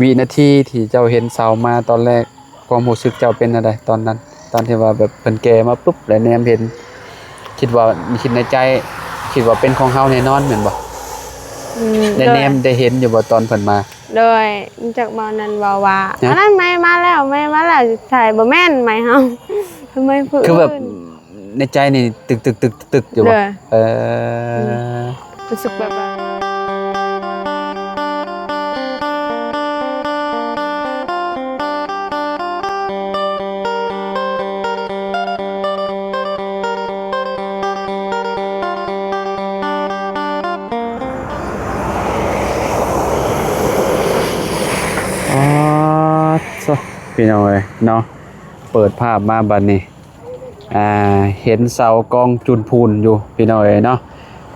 ວິນາທີທີ່ເຈົ້າເຫັນເສົາມາຕອນແລກ ຄວາມຮູ້ສຶກເຈົ້າເປັນແນວໃດຕອນນັ້ນ? ຕອນທີ່ວ່າແບບເພິ່ນແກ່ມາປຸບ ແລ້ວແນມເຫັນ ຄິດວ່າ ຄິດໃນໃຈ ຄິດວ່າເປັນຂອງເຮົາແນ່ນອນແມ່ນບໍ່? ອືມ ໄດ້ແນມ ໂດຍ ໄດ້ເຫັນຢູ່ບໍ່ຕອນເພິ່ນມາ? ໂດຍ ຈັກເວົ້ານັ້ນເວົ້າວ່າ ຮະ? ອັນນັ້ນໄມ້ມາແລ້ວ ໄມ້ມາແລ້ວ ໃຊ່ ບໍ່ແມ່ນໄມ້ເຮົາ ໄມ້ຜູ້ອື່ນ ຄືແບບ ໃນໃຈນີ້ຕຶກໆໆໆຢູ່ບໍ່? ໂດຍ ເອີ ອືມ ຮູ້ສຶກແບບວ່າ ອໍ ໂທ້ ພີ່ນ້ອງເອີຍເນາະ ເປີດພາບມາບັດນີ້ ອ່າ ເຫັນເສົາກອງຈູນພູນຢູ່ພີ່ນ້ອງເອີຍເນາະ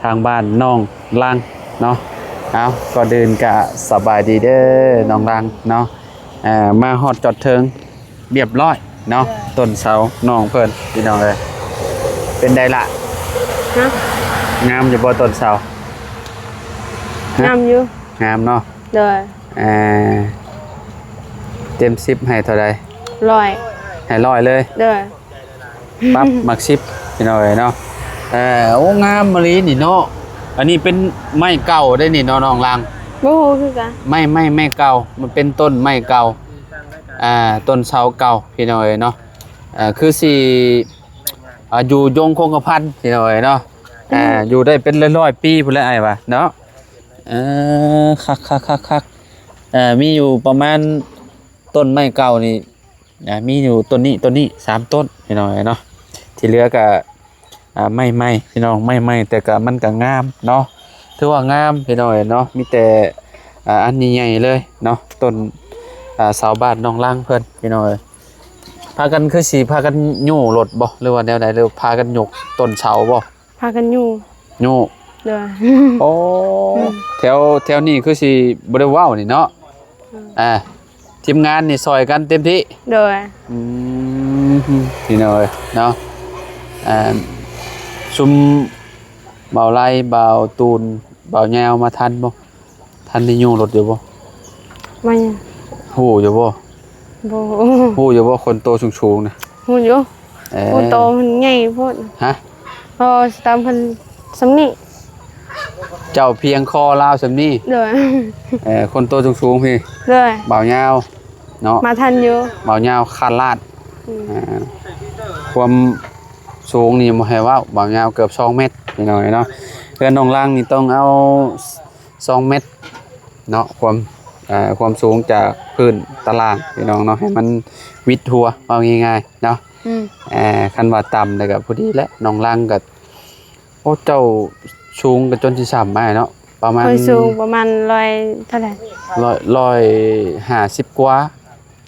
ທາງບ້ານນ້ອງລັງເນາະ. ເອົາ ກ່ອນອື່ນກະສະບາຍດີເດີນ້ອງລັງເນາະ ອ່າ ມາຮອດຈອດເຖິງລຽບລ້ອຍເນາະ ໂດຍ ຕົ້ນເສົານ້ອງເພິ່ນພີ່ນ້ອງເອີຍ. ເປັນໃດລະ? ຮະ? ງາມຢູ່ບໍ່ຕົ້ນເສົາ? ຮະ? ງາມຢູ່ ງາມເນາະ ໂດຍ. ອ່າ ເຕັມສິບໃຫ້ເທົ່າໃດ? ຮ້ອຍ ໃຫ້ຮ້ອຍເລີຍ ໂດຍ. ປັບ ມັກສິບ ພີ່ນ້ອງເອີຍເນາະ. ເອີ ໂອ້ ງາມມະລີນີ້ເນາະ. ອັນນີ້ເປັນໄມ້ເກົ່າເດ້ນີ້ເນາະນ້ອງລັງ? ບໍ່ຮູ້ຄືກັນ ໄມ້ ໄມ້ ໄມ້ເກົ່າ ມັນເປັນຕົ້ນໄມ້ເກົ່າ ອ່າ ຕົ້ນເສົາເກົ່າ ພີ່ນ້ອງເອີຍເນາະ. ເອີ ຄືຊິ ອ່າ ຢູ່ຍົງຄົງກະພັນ ພີ່ນ້ອງເອີຍເນາະ. ອ່າ ອືມ ຢູ່ໄດ້ເປັນຮ້ອຍໆປີພຸ້ນແຫຼະອ້າຍວ່າເນາະ. ເອີ ຄັກໆໆໆ ເອີ ມີຢູ່ປະມານ ຕົ້ນໄມ້ເກົ່ານີ້ ອ່າ ມີຢູ່ຕົ້ນນີ້ ຕົ້ນນີ້ສາມຕົ້ນ ພີ່ນ້ອງເອີຍເນາະ. ທີ່ເຫຼືອກະ ອ່າ ໄມ້ໃໝ່ ພີ່ນ້ອງ ໄມ້ໃໝ່ ແຕ່ກະມັນກະງາມເນາະ ຖືວ່າງາມ ພີ່ນ້ອງເອີຍເນາະ. ມີແຕ່ ອ່າ ອັນໃຫຍ່ໆເລີຍເນາະ ຕົ້ນ ອ່າ ເສົາບ້ານນ້ອງລັງເພິ່ນ ພີ່ນ້ອງເອີຍ. ພາກັນ ຄືຊິພາກັນຍູ້ລົດບໍ່ ຫຼືວ່າແນວໃດ ຫຼືພາກັນຍົກຕົ້ນເສົາບໍ່? ພາກັນຍູ້ ຍູ້ ໂດຍ. ໂອ້ ອືມ ແຖວ ແຖວນີ້ຄືຊິບໍ່ໄດ້ເວົ້ານີ້ເນາະ. ອືມ ອ່າ ທີມງານນີ້ຊ່ອຍກັນເຕັມທີ່ ໂດຍ. ອືມ ພີ່ນ້ອງເອີຍເນາະ ອ່າ ຊຸມບ່າວໄລ ບ່າວຕູນ ບ່າວຍາວມາທັນບໍ່? ທັນໄດ້ຍູ້ລົດຢູ່ບໍ່? ມາຍັງ ຮູ້ຢູ່ບໍ່? ບໍ່ ຮູ້ຢູ່ບໍ່ ຄົນໂຕສູງໆນະ? ຮູ້ຢູ່. ເອີ ໂອ້ ໂຕເພິ່ນໃຫຍ່ໂພດ. ຮະ? ພໍສະຕາມເພິ່ນສ່ຳນີ້ ເຈົ້າພຽງຄໍລາວສ່ຳນີ້ ໂດຍ. ເອີ ຄົນໂຕສູງໆພີ້ ໂດຍ ບ່າວຍາວເນາະ ມາທັນຢູ່ ບ່າວຍາວຄາດລາດ. ອືມ ອ່າ ຄວາມສູງນີ້ບໍ່ໃຫ້ເວົ້າ ບ່າວຍາວເກືອບສອງແມັດ ພີ່ນ້ອງເອີຍເນາະ. ເຮືອນນ້ອງລັງນີ້ຕ້ອງເອົາ ສອງແມັດເນາະ ຄວາມ ເອີ ຄວາມສູງຈາກພື້ນຕາລ່າງ ພີ່ນ້ອງເນາະ ໃຫ້ມັນວິດຫົວ ເວົ້າງ່າຍໆເນາະ. ອືມ ເອີ ຄັນວ່າຕ່ຳແລ້ວກະພໍດີແຫຼະ ນ້ອງລັງກະ ໂອ້ ເຈົ້າສູງກະຈົນຊິສ່ຳອ້າຍເນາະ ປະມານ ຂ້ອຍສູງປະມານຮ້ອຍເທົ່າໃດ? ຮ້ອຍ ຮ້ອຍຫ້າສິບກວ່າ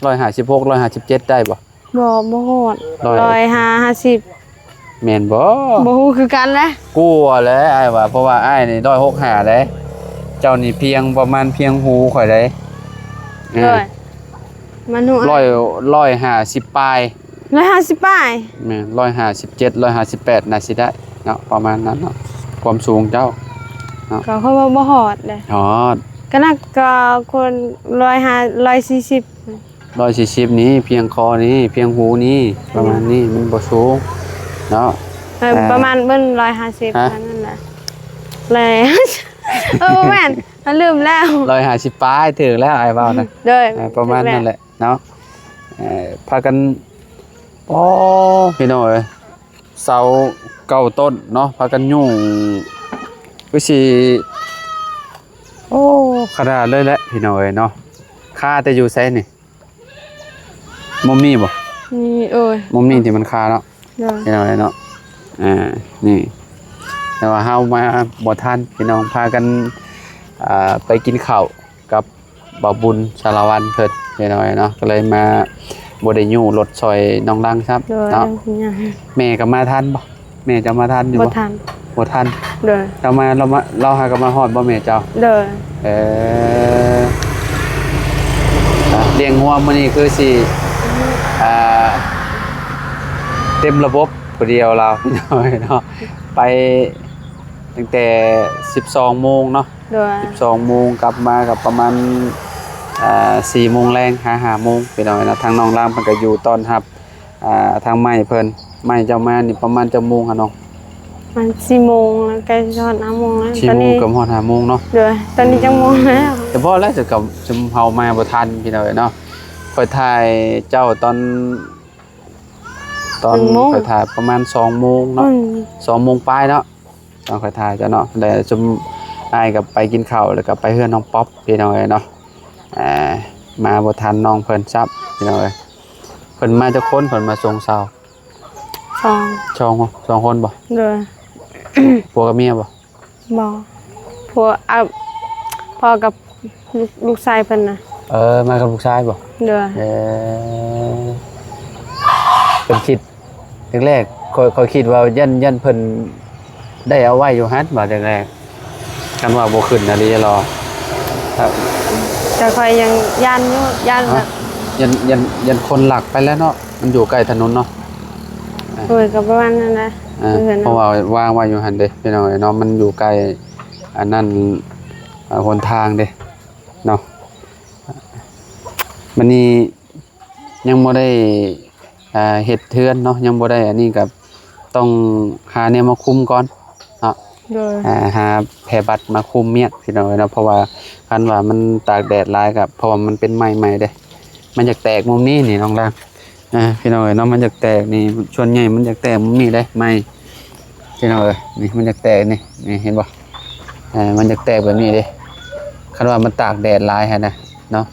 ຮ້ອຍຫ້າສິບຫົກ ຮ້ອຍຫ້າສິບເຈັດໄດ້ບໍ່? ບໍ່ ບໍ່ຮອດ ຮ້ອຍ ຮ້ອຍຫ້າ ຫ້າສິບ ແມ່ນບໍ່? ບໍ່ຮູ້ຄືກັນແຫຼະ ກວ່າແຫຼະອ້າຍວ່າ ເພາະວ່າອ້າຍນີ້ຮ້ອຍຫົກຫ້າເດ້ ເຈົ້ານີ້ພຽງປະມານພຽງຫູຂ້ອຍເດ້. ໂດຍ ອ່າ ມັນຮູ້ ຮ້ອຍ ຮ້ອຍຫ້າສິບປາຍ ຮ້ອຍຫ້າສິບປາຍ ແມ່ນ ຮ້ອຍຫ້າສິບເຈັດ ຮ້ອຍຫ້າສິບແປດ ໜ້າຊິໄດ້ເນາະ ປະມານນັ້ນເນາະ ຄວາມສູງເຈົ້າເນາະ. ກໍເຂົາວ່າບໍ່ຮອດເດ້ ຮອດ ກະນັກກໍຄົນຮ້ອຍຫ້າ ຮ້ອຍສີ່ສິບ ຮ້ອຍສີ່ສິບນີ້ ພຽງຄໍນີ້ ພຽງຫູນີ້ ປະມານນີ້ ອືມ ມັນບໍ່ສູງເນາະ. ເອີ ອ່າ ປະມານເບິ່ງຮ້ອຍຫ້າສິບ ຮະ? ນັ້ນແຫຼະ ແລ້ວ ເອີ ບໍ່ແມ່ນ ລືມແລ້ວ ຮ້ອຍຫ້າສິບປາຍ ຖືກແລ້ວອ້າຍເວົ້ານະ ໂດຍ ເອີ ປະມານນັ້ນແຫຼະເນາະ. ເອີ ພາກັນ ໂອ້ ພີ່ນ້ອງເອີຍ ເສົາເກົ້າຕົ້ນເນາະ ພາກັນຍູ້ ຄືຊິ ໂອ້ ຂະໜາດເລີຍແຫຼະ ພີ່ນ້ອງເອີຍເນາະ. ຄາແຕ່ຢູ່ໃສນີ້? ມຸມນີ້ບໍ່? ນີ້ ໂອ້ຍ ມຸມນີ້ທີ່ມັນຄາເນາະ ໂດຍ ພີ່ນ້ອງເນາະ. ອ່າ ນີ້ ແຕ່ວ່າເຮົາມາບໍ່ທັນ ພີ່ນ້ອງ ພາກັນ ອ່າ ໄປກິນເຂົ້າກັບບ່າວບຸນສາລະວັນເພິ່ນ ພີ່ນ້ອງເນາະ ກໍເລີຍມາບໍ່ໄດ້ຍູ້ລົດຊ່ອຍນ້ອງລັງຊ້ຳ ໂດຍ ເນາະ. ແມ່ກໍມາທັນບໍ່? ແມ່ເຈົ້າມາທັນຢູ່ບໍ່? ບໍ່ທັນ ບໍ່ທັນ ໂດຍ. ເຈົ້າມາ ລາວມາ ລາວຫາກໍມາຮອດບໍ່ແມ່ເຈົ້າ? ໂດຍ. ເອີ ອ່າ ລ້ຽງງົວມື້ນີ້ຄືຊິ ອ່າ ເຕັມລະບົບຜູ້ດຽວລາວ ເນາະ ໄປຕັ້ງແຕ່ສິບສອງໂມງເນາະ ໂດຍ ສິບສອງໂມງ ກັບມາກໍປະມານ ອ່າ ສີ່ໂມງແລງຫາຫ້າໂມງ ພີ່ນ້ອງເອີຍເນາະ. ທາງນ້ອງລາງເພິ່ນກໍຢູ່ຕ້ອນຮັບ ອ່າ ທາງໃໝ່ເພິ່ນ. ໃໝ່ເຈົ້າມານີ້ປະມານຈັກໂມງຫັ້ນນ້ອງ? ປະມານສີ່ໂມງ ແລ້ວໃກ້ຈະຮອດຫ້າໂມງແລ້ວ. ສີ່ໂມງ ຕອນນີ້ ເກືອບຮອດຫ້າໂມງເນາະ. ໂດຍ ຕອນນີ້ຈັກໂມງແລ້ວ? ອືມ ແຕ່ພໍແລ້ວ ຈະກັບ ຈະເຮົາມາບໍ່ທັນ ພີ່ນ້ອງເອີຍເນາະ. ຂ້ອຍຖ່າຍເຈົ້າຕອນ ຕອນຂ້ອຍຖ່າຍປະມານສອງໂມງເນາະ. ອືມ ສອງໂມງປາຍເນາະ ຕອນຂ້ອຍຖ່າຍເຈົ້າເນາະ. ແລ້ວຊຸມອ້າຍກໍໄປກິນເຂົ້າ ແລ້ວກໍໄປເຮືອນນ້ອງປັອບ ພີ່ນ້ອງເອີຍເນາະ. ອ່າ ມາບໍ່ທັນນ້ອງເພິ່ນຊ້ຳ ພີ່ນ້ອງເອີຍ. ເພິ່ນມາຈັກຄົນ? ເພິ່ນມາສົ່ງເຊົາ? ສອງ ສອງ ສອງຄົນບໍ່? ໂດຍ ຜົວກັບເມຍບໍ່? ບໍ່ ຜົວ ເອົາ ພໍ່ກັບລູກ ລູກຊາຍເພິ່ນນະ. ເອີ ມາກັບລູກຊາຍບໍ່? ໂດຍ ເອີ ເພິ່ນຄິດ ແລກໆ ຂ້ອຍ ຂ້ອຍຄິດວ່າຢ້ານ ຢ້ານເພິ່ນໄດ້ເອົາໄວ້ຢູ່ຫັ້ນວ່າແລກໆ ຄັນວ່າບໍ່ຂຶ້ນອີ່ຫຼີລະ. ແຕ່ຂ້ອຍຍັງຢ້ານຢູ່ ຢ້ານແບບ ຢ້ານ ຢ້ານ ຢ້ານຄົນລັກໄປແລ້ວເນາະ ມັນຢູ່ໃກ້ຖະໜົນເນາະ. ໂດຍ ກໍປະມານນັ້ນແຫຼະ ເອີ ເພາະວ່າວາງໄວ້ຢູ່ຫັ້ນເດ້ ພີ່ນ້ອງເອີຍເນາະ. ມັນຢູ່ໃກ້ອັນນັ້ນ ຫົນທາງເດ້ເນາະ. ບັດນີ້ ຍັງບໍ່ໄດ້ ອ່າ ເຮັດເຮືອນເນາະ ຍັງບໍ່ໄດ້ອັນນີ້ ກໍຕ້ອງຫາແນວມາຄຸມກ່ອນເນາະ. ໂດຍ ອ່າ ຫາແຜ່ບັດມາຄຸມມຽນ ພີ່ນ້ອງເອີຍເນາະ. ເພາະວ່າຄັນວ່າມັນຕາກແດດຫຼາຍ ກໍເພາະວ່າມັນເປັນໄມ້ໃໝ່ເດ້ ມັນຢາກແຕກມຸມນີ້ນີ້ ນ້ອງລາງ ອ່າ ພີ່ນ້ອງເອີຍເນາະ. ມັນຢາກແຕກນີ້ ສ່ວນໃຫຍ່ມັນຢາກແຕກມຸມນີ້ເດ້ ໄມ້ ພີ່ນ້ອງເອີຍ. ນີ້ມັນຢາກແຕກນີ້ ນີ້ເຫັນບໍ່? ອ່າ ມັນຢາກແຕກແບບນີ້ເດ້ ຄັນວ່າມັນຕາກແດດຫຼາຍຫັ້ນນະເນາະ.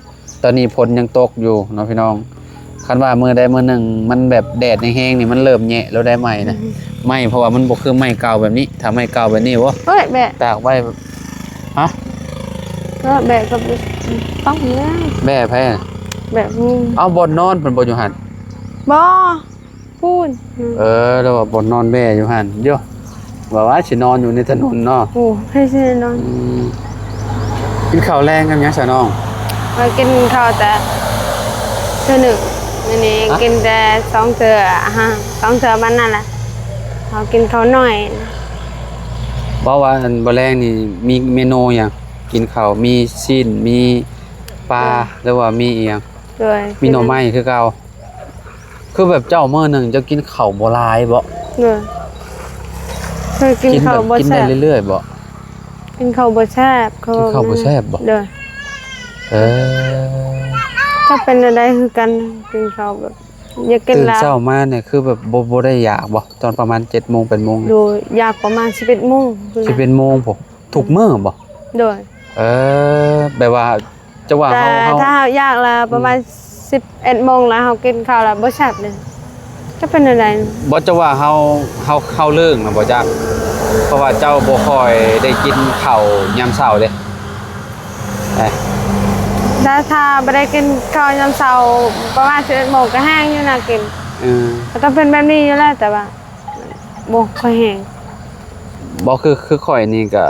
ຕອນນີ້ຝົນຍັງຕົກຢູ່ເນາະ ພີ່ນ້ອງ. ຄັນວ່າມື້ໃດມື້ໜຶ່ງມັນແບບແດດແຮງໆນີ້ ມັນເລີ່ມແຍະແລ້ວໄດ້ໄມ້ນະ ອືມ ໄມ້ ເພາະວ່າມັນບໍ່ຄືໄມ້ເກົ່າແບບນີ້. ຖ້າໄມ້ເກົ່າແບບນີ້ ໂອ້ ໂອ້ຍ ແບະ ຕາກໄວ້ ຮະ ກໍແບະກໍຕ້ອງເລີຍ. ແບະໃຜ? ແບະ ອືມ ເອົາ ບ່ອນນອນເພິ່ນບໍ່ຢູ່ຫັ້ນ? ບໍ່ ພຸ້ນ ອືມ ເອີ ແລ້ວວ່າບ່ອນນອນແບະຢູ່ຫັ້ນ ໂຢ ວ່າ ວ່າຊິນອນຢູ່ໃນຖະໜົນເນາະ. ໂອ້ ໃຜຊິນອນ ອືມ ກິນເຂົ້າແລງກັບຫຍັງຊະນ້ອງ? ຂ້ອຍກິນເຂົ້າແຕ່ເທື່ອໜຶ່ງ ມື້ນີ້ ຮະ ກິນແຕ່ສອງເທື່ອ ອາຫານສອງເທື່ອປານນັ້ນແຫຼະ ເຮົາກິນເຂົ້າໜ້ອຍ. ເວົ້າວ່າອັນ ມື້ແລງນີ້ມີເມນູຫຍັງ? ກິນເຂົ້າ ມີຊີ້ນ ມີປາ ໂດຍ ຫຼືວ່າມີອີ່ຫຍັງ? ໂດຍ ມີໜໍ່ໄມ້ຄືເກົ່າ. ຄືແບບເຈົ້າມື້ໜຶ່ງເຈົ້າກິນເຂົ້າບໍ່ຫຼາຍບໍ? ໂດຍ ເຄີຍກິນເຂົ້າບໍ່ແຊບ ກິນໄດ້ເລື້ອຍໆບໍ? ກິນເຂົ້າບໍ່ແຊບ ກິນເຂົ້າບໍ່ແຊບບໍ? ໂດຍ ເອີ ກໍເປັນແນວໃດຄືກັນ ກິນເຂົ້າແບບ ຢາກກິນຫຼາຍ. ຕື່ນເຊົ້າມານີ້ຄືແບບບໍ່ ບໍ່ໄດ້ຢາກບໍ? ຕອນປະມານເຈັດໂມງ ແປດໂມງ ໂດຍ ຢາກປະມານສິບເອັດໂມງ ສິບເອັດໂມງພຸ້ນ ທຸກມື້ບໍ? ໂດຍ ເອີ ແບບວ່າ ຈະວ່າ ແຕ່ ເຮົາ ຖ້າເຮົາຢາກລະ ອືມ ປະມານສິບເອັດໂມງລະ ເຮົາກິນເຂົ້າລະບໍ່ແຊບເລີຍ ຈະເປັນແນວໃດ? ບໍ່ ຈະວ່າເຮົາ ເຮົາ ເຮົາເລີກນະບໍ່ຈັກ ເພາະວ່າເຈົ້າບໍ່ຄ່ອຍໄດ້ກິນເຂົ້າຍາມເຊົ້າເດ້. ເອີ ຖ້າ ຖ້າບໍ່ໄດ້ກິນເຂົ້າຍາມເຊົ້າ ປະມານສິບເອັດໂມງກໍແຮງຢູ່ນະກິນ. ເອີ ກໍຕ້ອງເປັນແບບນີ້ຢູ່ແລ້ວ ແຕ່ວ່າບໍ່ຄ່ອຍແຮງ. ບໍ່ ຄື ຄືຂ້ອຍນີ້ກໍ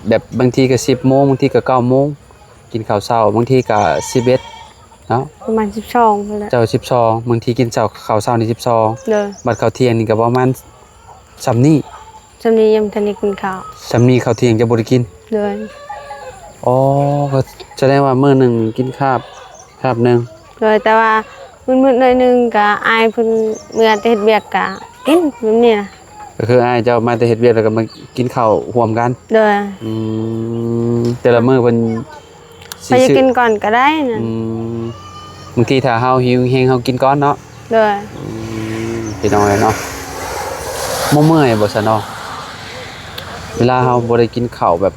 ແບບບາງທີກໍສິບໂມງ ບາງທີກໍເກົ້າໂມງ ກິນເຂົ້າເຊົ້າ ບາງທີກໍສິບເອັດເນາະ ປະມານສິບສອງພຸ້ນແຫຼະ. ເຈົ້າສິບສອງ ບາງທີກິນເຊົ້າ ເຂົ້າເຊົ້ານີ້ສິບສອງ ໂດຍ ບັດເຂົ້າທ່ຽງນີ້ກໍປະມານສ່ຳນີ້ ສ່ຳນີ້ຍັງບໍ່ທັນໄດ້ກິນເຂົ້າ ສ່ຳນີ້ເຂົ້າທ່ຽງຈະບໍ່ໄດ້ກິນ. ໂດຍ ອໍ ກໍສະແດງວ່າມື້ໜຶ່ງກິນຄາບ ຄາບໜຶ່ງ. ໂດຍ ແຕ່ວ່າມືດໆໜ້ອຍໜຶ່ງກໍອ້າຍເພິ່ນເມືອແຕ່ເຮັດວຽກກໍກິນແບບນີ້ນະ. ກໍຄືອ້າຍເຈົ້າມາແຕ່ເຮັດວຽກ ແລ້ວກໍມາກິນເຂົ້າຮ່ວມກັນ. ໂດຍ ອືມ ແຕ່ລະມື້ເພິ່ນ ເພິ່ນຊິຊື້ ກິນກ່ອນກໍໄດ້ນະ. ອືມ ບາງທີຖ້າເຮົາຫິວແຮງເຮົາກິນກ່ອນເນາະ. ໂດຍ ອືມ ພີ່ນ້ອງເອີຍເນາະ ບໍ່ເມື່ອຍບໍ່ຊະນ້ອງ? ເວລາເຮົາບໍ່ໄດ້ກິນເຂົ້າແບບ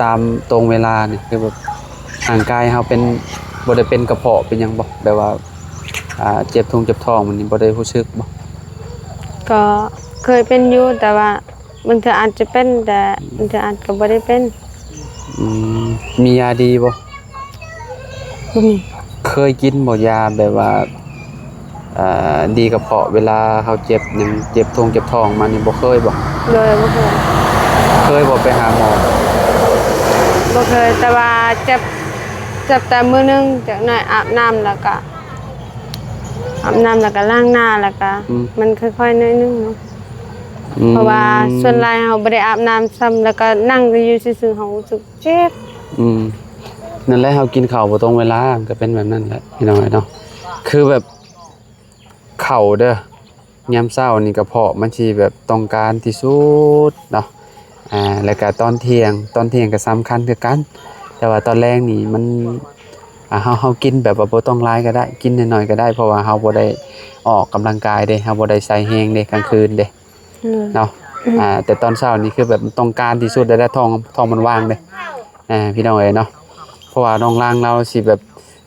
ຕາມຕົງເວລານີ້ ຄືແບບຮ່າງກາຍເຮົາເປັນ ບໍ່ໄດ້ເປັນກະເພາະເປັນຫຍັງບໍ່? ແບບວ່າ ອ່າ ເຈັບທ້ອງເຈັບທ້ອງມັນນີ້ບໍ່ໄດ້ຮູ້ສຶກບໍ່? ກໍເຄີຍເປັນຢູ່ ແຕ່ວ່າບາງເທື່ອອາດຈະເປັນ ແຕ່ບາງເທື່ອອາດກໍບໍ່ໄດ້ເປັນ. ອືມ ມີຢາດີບໍ່? ບໍ່ມີ. ເຄີຍກິນບໍ່ ຢາແບບວ່າ ເອີ ດີກະເພາະ ເວລາເຮົາເຈັບຫຍັງ ເຈັບທ້ອງເຈັບທ້ອງມານີ້ ບໍ່ເຄີຍບໍ່? ໂດຍ ບໍ່ເຄີຍ. ເຄີຍບໍ່ໄປຫາໝໍ? ບໍ່ເຄີຍ ແຕ່ວ່າເຈັບ ເຈັບແຕ່ມື້ໜຶ່ງ ຈັກໜ້ອຍອາບນ້ຳ ແລ້ວກະ ອາບນ້ຳ ແລ້ວກະລ້າງໜ້າ ແລ້ວກະ ອືມ ມັນຄ່ອຍໆໜ້ອຍໜຶ່ງເນາະ. ອືມ ເພາະວ່າສ່ວນຫຼາຍເຮົາບໍ່ໄດ້ອາບນ້ຳຊ້ຳ ແລ້ວກະນັ່ງຢູ່ຊື່ໆ ເຮົາຮູ້ສຶກ ເຈັບ. ອືມ ນັ້ນແຫຼະ ເຮົາກິນເຂົ້າບໍ່ຕົງເວລາ ມັນກໍເປັນແບບນັ້ນແຫຼະ ພີ່ນ້ອງເອີຍເນາະ. ຄືແບບເຂົ້າເດີ ຍາມເຊົ້ານີ້ກະເພາະມັນຊິແບບຕ້ອງການທີ່ສຸດເນາະ. ອ່າ ແລ້ວກະຕອນທ່ຽງ ຕອນທ່ຽງກະສຳຄັນຄືກັນ ແຕ່ວ່າຕອນແລງນີ້ມັນ ອ່າ ເຮົາ ເຮົາກິນແບບວ່າບໍ່ຕ້ອງຫຼາຍກໍໄດ້ ກິນໜ້ອຍໆກໍໄດ້ ເພາະວ່າເຮົາບໍ່ໄດ້ອອກກຳລັງກາຍເດ້ ເຮົາບໍ່ໄດ້ໃຊ້ແຮງເດ້ ກາງຄືນເດ້ ເອີ ເນາະ. ອືມ ອ່າ ແຕ່ຕອນເຊົ້ານີ້ຄືແບບຕ້ອງການທີ່ສຸດແລ້ວ ທ້ອງ ທ້ອງມັນວ່າງເດ້ ອ່າ ພີ່ນ້ອງເອີຍເນາະ. ເພາະວ່ານ້ອງລາງລາວຊິແບບ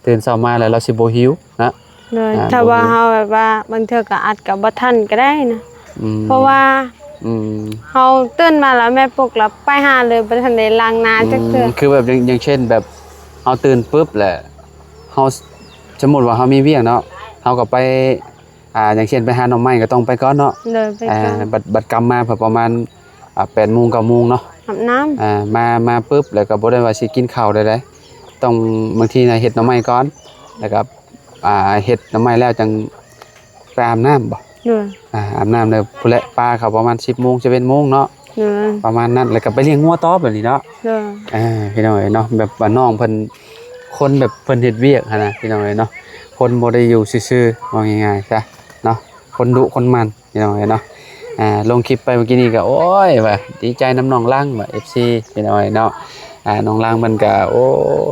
ຕື່ນເຊົ້າມາແລ້ວລາວຊິບໍ່ຫິວນະ. ໂດຍ ອ່າ ຖ້າວ່າ ບໍ່ຫິວ ເຮົາແບບວ່າບາງເທື່ອກໍອາດກໍບໍ່ທັນກໍໄດ້ນະ. ອືມ ເພາະວ່າ ອືມ ເຮົາຕື່ນມາແລ້ວແມ່ປຸກແລ້ວໄປຫາເລີຍ ບໍ່ທັນໄດ້ລ້າງໜ້າຈັກເທື່ອ. ອືມ ຄືແບບຢ່າງ ຢ່າງເຊັ່ນແບບເຮົາຕື່ນປຶບແຫຼະ ເຮົາ ສ- ສົມມຸດວ່າເຮົາມີວຽກເນາະ ເຮົາກໍໄປ ອ່າ ຢ່າງເຊັ່ນໄປຫາໜໍ່ໄມ້ກໍຕ້ອງໄປກ່ອນເນາະ. ໂດຍ ໄປກ່ອນ ອ່າ ບັດ ບັດກັບມາກໍປະມານ ອ່າ ແປດໂມງ ເກົ້າໂມງເນາະ ອາບນ້ຳ ອ່າ ມາ ມາປຶບ ແລ້ວກໍບໍ່ໄດ້ວ່າຊິກິນເຂົ້າໃດໆ ຕ້ອງ ບາງທີນະເຮັດໜໍ່ໄມ້ກ່ອນ ແລ້ວກໍ ອ່າ ເຮັດໜໍ່ໄມ້ແລ້ວຈັ່ງໄປອາບນ້ຳບໍ? ໂດຍ ອ່າ ອາບນ້ຳແລ້ວພຸ້ນແຫຼະ ປາເຂົ້າປະມານສິບໂມງ ສິບເອັດໂມງເນາະ. ໂດຍ ປະມານນັ້ນ ແລ້ວກໍໄປລ້ຽງງົວຕໍ່ແບບນີ້ເນາະ. ໂດຍ ອ່າ ພີ່ນ້ອງເອີຍເນາະ ແບບວ່ານ້ອງເພິ່ນ ຄົນແບບເພິ່ນເຮັດວຽກຫັ້ນນະ ພີ່ນ້ອງເອີຍເນາະ ຄົນບໍ່ໄດ້ຢູ່ຊື່ໆ ເວົ້າງ່າຍໆຊະເນາະ ຄົນດຸຄົນໝັ່ນ ພີ່ນ້ອງເອີຍເນາະ. ອ່າ ລົງຄລິບໄປເມື່ອກີ້ນີ້ກໍ ໂອ້ຍ ວ່າດີໃຈນຳນ້ອງລັງ ວ່າ ເອັຟຊີ ພີ່ນ້ອງເອີຍເນາະ. ອ່າ ນ້ອງລັງເພິ່ນກໍ ໂອ້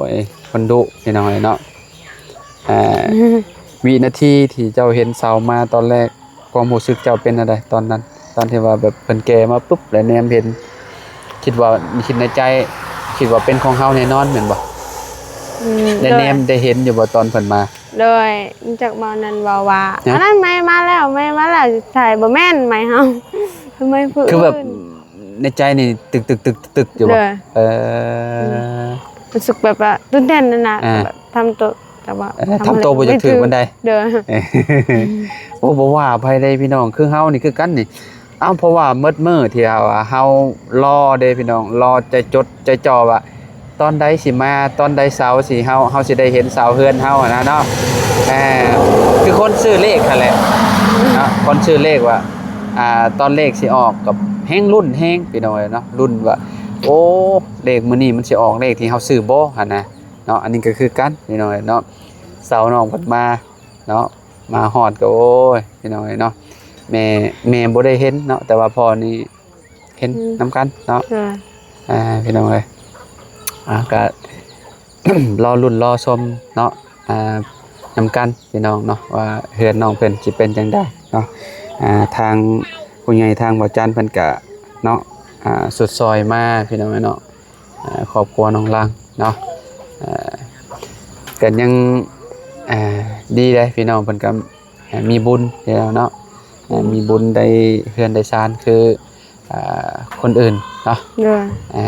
ຍ ຄົນດຸ ພີ່ນ້ອງເອີຍເນາະ. ອ່າ ວິນາທີທີ່ເຈົ້າເຫັນເສົາມາຕອນແລກ ຄວາມຮູ້ສຶກເຈົ້າເປັນແນວໃດຕອນນັ້ນ ຕອນທີ່ວ່າແບບເພິ່ນແກ່ມາປຶບ ແລ້ວແນມເຫັນ ຄິດວ່າ ຄິດໃນໃຈ ຄິດວ່າເປັນຂອງເຮົາແນ່ນອນແມ່ນບໍ່? ອືມ ໄດ້ແນມ ໂດຍ ໄດ້ເຫັນຢູ່ບໍ່ຕອນເພິ່ນມາ? ໂດຍ ຈັກເວົ້ານັ້ນເວົ້າວ່າ ຮະ? ອັນນັ້ນໄມ້ມາແລ້ວ ໄມ້ມາແລ້ວ ໃຊ່ ບໍ່ແມ່ນໄມ້ເຮົາ ໄມ້ຜູ້ອື່ນ ຄືແບບໃນໃຈນີ້ຕຶກໆໆໆຢູ່ບໍ່? ໂດຍ ເອີ ອືມ ຮູ້ສຶກແບບວ່າຕື່ນເຕັ້ນຫັ້ນນະ ອ່າ ແບບທຳໂຕ ແຕ່ວ່າ ເອີ ທຳ ທຳໂຕບໍ່ຢາກຖືກປານໃດ ໂດຍ ໂອ້ ບໍ່ວ່າໃຜເດ້ພີ່ນ້ອງ ຄືເຮົານີ້ຄືກັນນີ້ ເອົ້າ ເພາະວ່າໝົດມື້ທີ່ເຮົາ ເຮົາລໍເດ້ພີ່ນ້ອງ ລໍໃຈຈົດໃຈຈ່ອວ່າ ຕອນໃດຊິມາ ຕອນໃດເສົາຊິ ເຮົາ ເຮົາຊິໄດ້ເຫັນເສົາເຮືອນເຮົາຫັ້ນນະເນາະ. ເອີ ຄືຄົນຊື້ເລກຫັ້ນແຫຼະເນາະ ຄົນຊື້ເລກວ່າ ອ່າ ຕອນເລກຊິອອກກໍແຮ່ງລຸ້ນແຮງ ພີ່ນ້ອງເອີຍເນາະ ລຸ້ນວ່າ ໂອ້ ເລກມື້ນີ້ມັນຊິອອກເລກທີ່ເຮົາຊື້ບໍ່ຫັ້ນນະເນາະ. ອັນນີ້ກໍຄືກັນ ພີ່ນ້ອງເອີຍເນາະ ເສົານ້ອງເພິ່ນມາເນາະ ມາຮອດກໍ ໂອ້ຍ ພີ່ນ້ອງເອີຍເນາະ ແມ່ ແມ່ບໍ່ໄດ້ເຫັນເນາະ ແຕ່ວ່າພໍ່ນີ້ ເຫັນ ອືມ ນຳກັນເນາະ ໂດຍ ອ່າ ພີ່ນ້ອງເອີຍ ອ່າ ກະລໍລຸ້ນລໍຊົມເນາະ ອ່າ ນຳກັນພີ່ນ້ອງເນາະ ວ່າເຮືອນນ້ອງເພິ່ນຊິເປັນຈັ່ງໃດເນາະ. ອ່າ ທາງຜູ້ໃຫຍ່ທາງບ່າວຈັນເພິ່ນກະເນາະ ອ່າ ສຸດຊ່ອຍມາພີ່ນ້ອງເອີຍເນາະ ອ່າ ຄອບຄົວນ້ອງລັງເນາະ ອ່າ ກະຍັງ ອ່າ ດີເດ້ພີ່ນ້ອງ ເພິ່ນກະ ອ່າ ມີບຸນຢູ່ແລ້ວເນາະ ອ່າ ອືມ ມີບຸນໄດ້ເຮືອນໄດ້ຊານຄື ອ່າ ຄົນອື່ນເນາະ ໂດຍ ອ່າ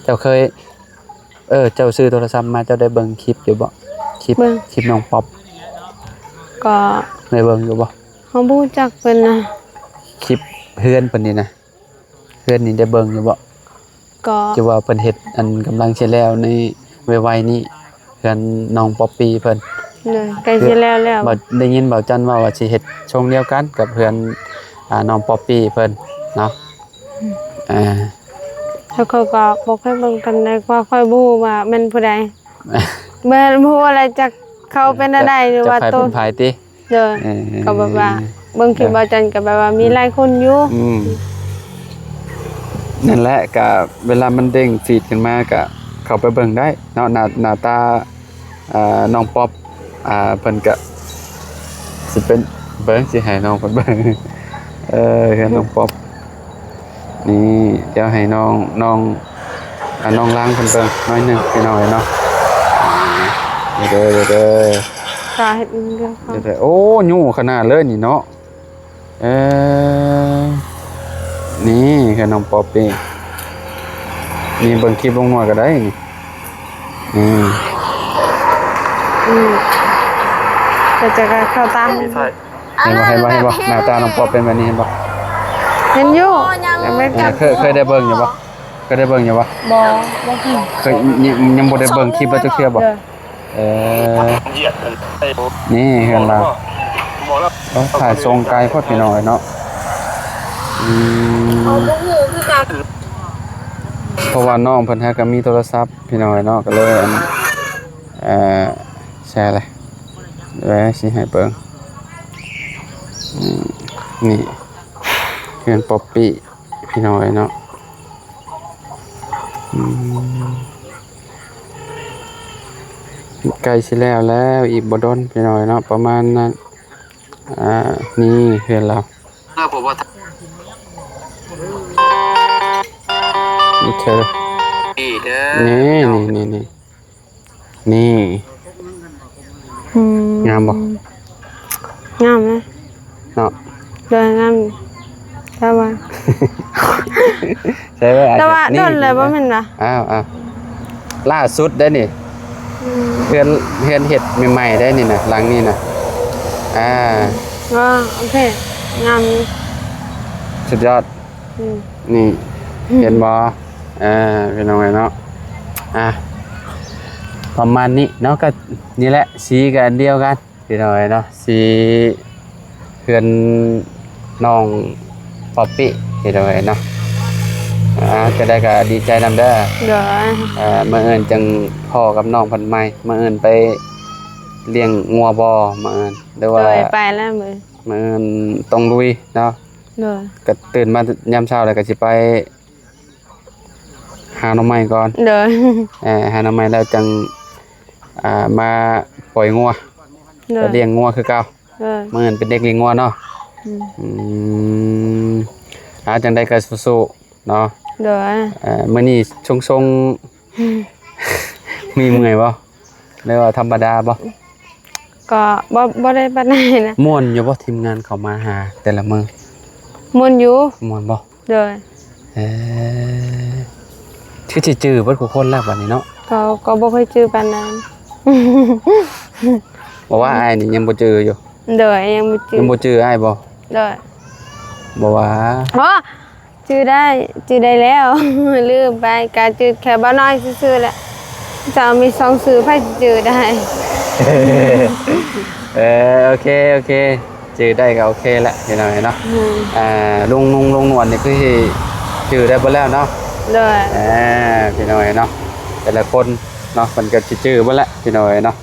ເຈົ້າເຄີຍ ເອີ ເຈົ້າຊື້ໂທລະສັບມາ ເຈົ້າໄດ້ເບິ່ງຄລິບຢູ່ບໍ່? ຄລິບ ເບິ່ງ ຄລິບນ້ອງປັອບ ກໍໄດ້ເບິ່ງຢູ່ບໍ່? ເຮົາບໍ່ຮູ້ຈັກເພິ່ນນະ ຄລິບເຮືອນເພິ່ນນີ້ນະ ເຮືອນນີ້ໄດ້ເບິ່ງຢູ່ບໍ່? ກໍ ທີ່ວ່າເພິ່ນເຮັດ ອັນ ກຳລັງຊິແລ້ວໃນໄວໆນີ້ ເຮືອນນ້ອງປັອບປີ້ເພິ່ນ ໂດຍ ໃກ້ຊິແລ້ວແລ້ວ ໄດ້ຍິນບ່າວຈັນເວົ້າວ່າຊິເຮັດຊົງດຽວກັນກັບເຮືອນ ອ່າ ນ້ອງປັອບປີ້ເພິ່ນເນາະ ອືມ ອ່າ ແລ້ວຂ້ອຍກໍບໍ່ເຄີຍເບິ່ງປານໃດ ເພາະວ່າຂ້ອຍບໍ່ຮູ້ວ່າແມ່ນຜູ້ໃດ ແມ່ນ ບໍ່ຮູ້ວ່າລະຈັກເຂົາເປັນແນວໃດ ຫຼືວ່າ ຈັກໃຜເປັນໃຜຕິ ໂດຍ ເອີ ກໍແບບວ່າເບິ່ງຄລິບບ່າວຈັນກໍແບບວ່າມີຫຼາຍຄົນຢູ່ ອືມ ນັ້ນແຫຼະ ກະເວລາມັນເດ້ງຟີດຂຶ້ນມາກະເຂົ້າໄປເບິ່ງໄດ້ເນາະ ໜ້າ ໜ້າຕາ ອ່າ ນ້ອງປັອບ ອ່າ ເພິ່ນກະຊິເປັນ ເບິ່ງ ຊິໃຫ້ນ້ອງເພິ່ນເບິ່ງ ເອີ ເຮືອນນ້ອງປັອບ ນີ້ ດຽວໃຫ້ນ້ອງ ນ້ອງ ອ່າ ນ້ອງລາງເພິ່ນເບິ່ງໜ້ອຍໜຶ່ງ ພີ່ນ້ອງເອີຍເນາະ ເດີ ເດີ ຕາເຮັດເລື່ອງເຂົາ ເດີ ໂອ້ ຍູ້ຂະໜາດເລີຍນີ້ເນາະ ເອີ ນີ້ຄືນ້ອງປອບປີ້ ນີ້ເບິ່ງຄລິບລຸງໜວດກໍໄດ້ນີ້ ນີ້ ອືມ ກໍຈະເຂົ້າຕາ ເຫັນບໍ່ ເຫັນບໍ່ ເຫັນບໍ່ ໜ້າຕານ້ອງປອບເປັນແບບນີ້ ເຫັນບໍ່? ເຫັນຢູ່ ຍັງບໍ່ຈັບ ເຄີຍ ເຄີຍໄດ້ເບິ່ງຢູ່ບໍ່? ເຄີຍໄດ້ເບິ່ງຢູ່ບໍ່? ບໍ່ ບໍ່ເຄີຍ ເຄີຍ ຍັງ ຍັງບໍ່ໄດ້ເບິ່ງຄລິບລາວຈັກເທື່ອບໍ່? ເອີ ນີ້ເຮືອນລາວ ໂອ້ ຖ່າຍຊົງໄກໂພດ ພີ່ນ້ອງເອີຍເນາະ ອືມ ເຂົາບໍ່ຮູ້ຄືກັນ ເພາະວ່ານ້ອງເພິ່ນຫາກໍມີໂທລະສັບ ພີ່ນ້ອງເອີຍເນາະ ກໍເລີຍ ອັນ ເອີ ແຊລະ ແລ້ວຊິໃຫ້ເບິ່ງ ອືມ ນີ້ ເຮືອນປອບປີ້ ພີ່ນ້ອງເອີຍເນາະ ອືມ ໃກ້ຊິແລ້ວແລ້ວ ອີກບໍ່ດົນ ພີ່ນ້ອງເອີຍເນາະ ປະມານນັ້ນ ອ່າ ນີ້ເຮືອນລາວ ເອີ ບໍ່ວ່າ ໂອເຄ ນີ້ເດີ ນີ້ ນີ້ ນີ້ ນີ້ ນີ້ ອືມ ງາມບໍ່? ງາມນະ ເນາະ ໂດຍ ງາມ ແຕ່ວ່າ ໃຊ່ເວີຍ ແຕ່ວ່າ ອາດຈະ ດົນແລ້ວບໍ່ແມ່ນຫວາ? ອ້າວ ອ້າວ ລ່າສຸດເດ້ນີ້ ອືມ ເຮືອນ ເຮືອນເຮັດໃໝ່ໆ ເດ້ນີ້ນະ ຫຼັງນີ້ນະ ອ່າ ອໍ ໂອເຄ ງາມຢູ່ ສຸດຍອດ ອືມ ນີ້ ອືມ ເຫັນບໍ່? ອ່າ ພີ່ນ້ອງເອີຍເນາະ ອ່າ ປະມານນີ້ເນາະ ກໍນີ້ແຫຼະ ສີກໍອັນດຽວກັນ ພີ່ນ້ອງເອີຍເນາະ ສີເຮືອນນ້ອງປອບປີ້ ພີ່ນ້ອງເອີຍເນາະ ອ່າ ຈັ່ງໃດກໍດີໃຈນຳເດີ ໂດຍ ເອີ ມື້ອື່ນຈັ່ງພໍ້ກັບນ້ອງເພິ່ນໃໝ່ ມື້ອື່ນໄປລ້ຽງງົວບໍ່ ມື້ອື່ນ ຫຼືວ່າ ໂດຍ ໄປແລ້ວມື້ ມື້ອື່ນຕ້ອງລຸຍເນາະ ໂດຍ ກໍຕື່ນມາຍາມເຊົ້າແລ້ວກໍຊິໄປ ຫາໜໍ່ໄມ້ກ່ອນ ໂດຍ ເອີ ຫາໜໍ່ໄມ້ແລ້ວຈັ່ງ ອ່າ ມາປ່ອຍງົວ ໂດຍ ກໍລ້ຽງງົວຄືເກົ່າ ໂດຍ ມື້ອື່ນເປັນເດັກລ້ຽງງົວເນາະ ອືມ ອືມ ອ່າ ຈັ່ງໃດກໍສູ້ໆ ເນາະ ໂດຍ ເອີ ມື້ນີ້ຊົງໆ ອືມ ມີເມື່ອຍບໍ່? ຫຼືວ່າທຳມະດາບໍ່? ກໍບໍ່ ບໍ່ໄດ້ປານໃດນະ ມ່ວນຢູ່ບໍ່? ທີມງານເຂົ້າມາຫາແຕ່ລະມື້ ມ່ວນຢູ່ ມ່ວນບໍ່? ໂດຍ ເອີ ຄືຊິຈື່ເບິດທຸກຄົນແລ້ວບັດນີ້ເນາະ ກໍ ກໍບໍ່ຄ່ອຍຈື່ປານໃດ ບໍ່ວ່າອ້າຍນີ້ຍັງບໍ່ຈື່ຢູ່ ໂດຍ ຍັງບໍ່ຈື່ ຍັງບໍ່ຈື່ອ້າຍບໍ່? ໂດຍ ບໍ່ວ່າ ອໍ ຈື່ໄດ້ ຈື່ໄດ້ແລ້ວ ລືມໄປ ກະຈື່ແຄ່ບ່າວນ້ອຍຊື່ໆແຫຼະ ເຈົ້າມີສອງຊື່ ໃຜຊິຈື່ໄດ້? ເອີ ໂອເຄ ໂອເຄ ຈື່ໄດ້ກໍໂອເຄແຫຼະ ພີ່ນ້ອງເອີຍເນາະ ອືມ ອ່າ ລຸງນຸ່ງ ລຸງນວນນີ້ຄືຊິຈື່ໄດ້ເບິດແລ້ວເນາະ ໂດຍ ອ່າ ພີ່ນ້ອງເອີຍເນາະ ແຕ່ລະຄົນເນາະ ເພິ່ນກໍຊິຈື່ເບິດແຫຼະ ພີ່ນ້ອງເອີຍເນາະ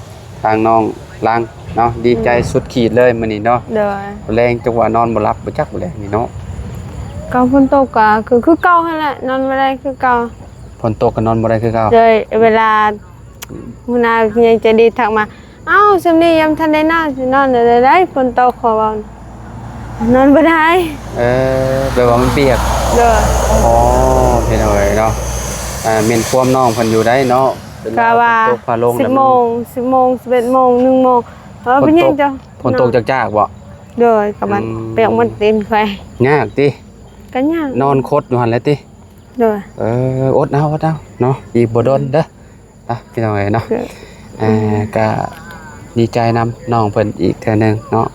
ທາງນ້ອງລັງເນາະ ດີໃຈ ອືມ ສຸດຂີດເລີຍມື້ນີ້ເນາະ ໂດຍ ມື້ແລງຈັກວ່ານອນບໍ່ຫຼັບບໍ່ຈັກມື້ແລງນີ້ເນາະ ກໍຝົນຕົກກໍຄື ຄືເກົ່າຫັ້ນແຫຼະ ນອນບໍ່ໄດ້ຄືເກົ່າ ຝົນຕົກກໍນອນບໍ່ໄດ້ຄືເກົ່າ ໂດຍ ເວລາ ອືມ ຫົວໜ້າຜູ້ໃຫຍ່ໃຈດີທັກມາ ເອົ້າ ຊ່ວງນີ້ຍັງບໍ່ທັນໄດ້ນອນ ຊິນອນໄດ້ໃດ ຝົນຕົກ ຂ້ອຍເວົ້າ ນອນບໍ່ໄດ້ ເອີ ແບບວ່າມັນປຽກ ໂດຍ ອໍ ເປັນຫຍັງເນາະ ອ່າ ແມ່ນຄວາມນ້ອງເພິ່ນຢູ່ໃດເນາະ ເປັນ ກະວ່າ ຝົນຕົກຟ້າລົງ ສິບໂມງ ສິບໂມງ ສິບເອັດໂມງ ໜຶ່ງໂມງ ເອີ ເປັນຫຍັງເຈົ້າ ຝົນຕົກຈາກໆບໍ່? ໂດຍ ກະມັນ ອືມ ປຽກໝົດຕີນຂ້ອຍ ຍາກຕິ ກະຍາກ ນອນຄົດຢູ່ຫັ້ນແຫຼະຕິ ໂດຍ ເອີ ອົດເອົາ ອົດເອົາເນາະ ອີກບໍ່ດົນເດີ ອ່ະ ພີ່ນ້ອງເອີຍເນາະ ເອີ ອ່າ ກະດີໃຈນຳນ້ອງເພິ່ນອີກເທື່ອໜຶ່ງເນາະ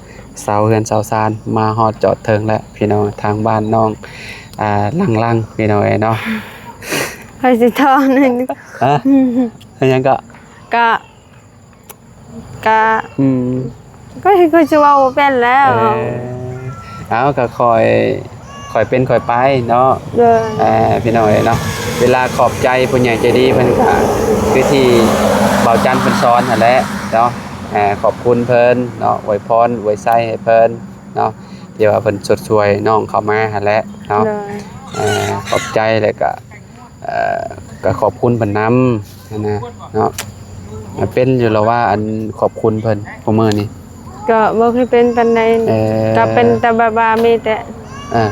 ເຊົາເຮືອນເຊົາຊານມາຮອດຈອດເຖິງແລ້ວ ພີ່ນ້ອງ ທາງບ້ານນ້ອງ ອ່າ ຫຼັງໆ ພີ່ນ້ອງເອີຍເນາະ ຂ້ອຍຊິຖອນ ຮະ ເຮັດຫຍັງເກາະ? ກະ ກະ ອືມ ກໍ ກໍຊິເວົ້າບໍ່ເປັນແລ້ວ ເອີ ເອົາ ກໍຄ່ອຍ ຄ່ອຍເປັນຄ່ອຍໄປເນາະ ໂດຍ ເອີ ພີ່ນ້ອງເອີຍເນາະ ເວລາຂອບໃຈຜູ້ໃຫຍ່ໃຈດີເພິ່ນກໍຄືທີ່ບ່າວຈັນເພິ່ນສອນຫັ້ນແຫຼະເນາະ ເອີ ຂອບຄຸນເພິ່ນເນາະ ອວຍພອນອວຍໄຊໃຫ້ເພິ່ນເນາະ ທີ່ວ່າເພິ່ນຊົດຊ່ວຍນ້ອງເຂົ້າມາຫັ້ນແຫຼະເນາະ ໂດຍ ເອີ ຂອບໃຈ ແລ້ວກໍ ເອີ ກໍຂອບຄຸນເພິ່ນນຳຫັ້ນນະເນາະ ມັນເປັນຢູ່ລະວ່າ ອັນຂອບຄຸນເພິ່ນ ຜູ້ມື້ນີ້ ກໍບໍ່ເຄີຍເປັນປານໃດ ເອີ ກໍເປັນແຕ່ແບບວ່າມີແຕ່ ເອີ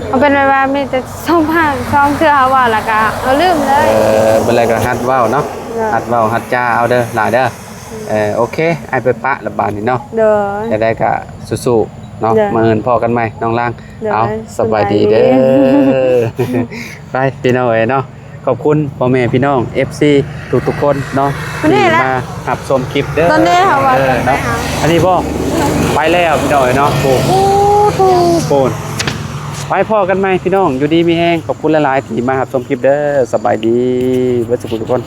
ເຮົາເປັນແບບວ່າມີແຕ່ສອງພາກ ສອງເທື່ອເຮົາເວົ້າແລ້ວກໍເຮົາລືມເລີຍ ເອີ ບັດແລ້ວກໍຫັດເວົ້າເນາະ ໂດຍ ຫັດເວົ້າຫັດຈາເອົາເດີ ຫຼາຍເດີ ເອີ ໂອເຄ ອ້າຍໄປປະລະບາດນີ້ເນາະ ໂດຍ ຈັ່ງໃດກໍສູ້ໆເນາະ ໂດຍ ມື້ອື່ນພໍ້ກັນໃໝ່ ນ້ອງລາງ ໂດຍ ເອົາ ສະບາຍດີເດີ ສະບາຍດີ ໄປ ພີ່ນ້ອງເອີຍເນາະ ຂອບຄຸນພໍ່ແມ່ພີ່ນ້ອງ ເອັຟຊີ ທຸກໆຄົນເນາະ ທີ່ມາຮັບຊົມຄລິບເດີ ຕອນນີ້ເຮົາວ່າ ເອີ ເນາະ ອັນນີ້ບໍ່ ໄປແລ້ວ ພີ່ນ້ອງເອີຍເນາະ ໂອ້ ໂອ້ ໄປ ພໍ້ກັນໃໝ່ ພີ່ນ້ອງ ຢູ່ດີມີແຮງ ຂອບຄຸນຫຼາຍໆ ທີ່ມາຮັບຊົມຄລິບເດີ ສະບາຍດີເບິດທຸກຄົນ.